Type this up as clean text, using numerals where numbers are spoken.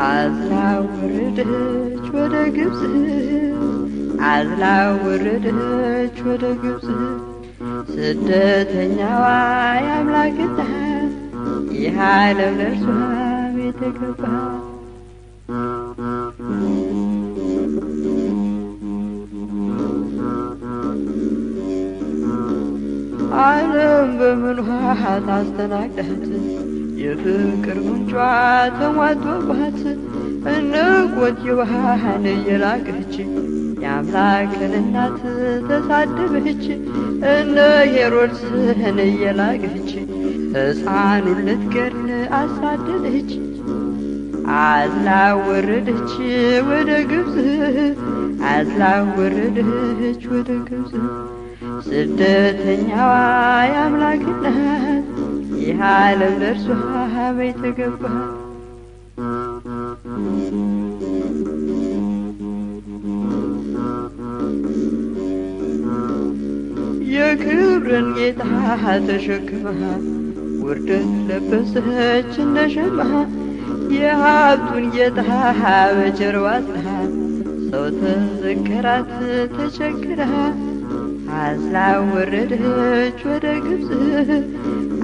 አዝላ ወረደች ወደ ግብፅ፣ አዝላ ወረደች ወደ ግብፅ። ስደተኛዋ የአምላክ እናት፣ ይህ ዓለም ለእርሷ ቤት ገባ። ዓለም በምንዋ ታስተናግዳት? የፍቅር ምንጯ ተሟጦባት፣ እነ ቆንቲባህን እየላከች የአምላክን እናት ተሳደበች። እነ ሄሮድስን እየላከች ሕፃኑን ልትገድል አሳደደች። አዝላ ወረደች ወደ ግብፅ፣ አዝላ ወረደች ወደ ግብፅ። ስደተኛዋ የአምላክ እናት፣ ይህ ዓለም ለእርሷ ቤት ገባ። የክብርን ጌታ ተሸክማ ውርደት ለበሰች እንደ ሸማ። የሀብቱን ጌታ በጀርባ አዝላ ሰው ተዘከራት ተቸግራ። አዝላ ወረደች ወደ ግብፅ፣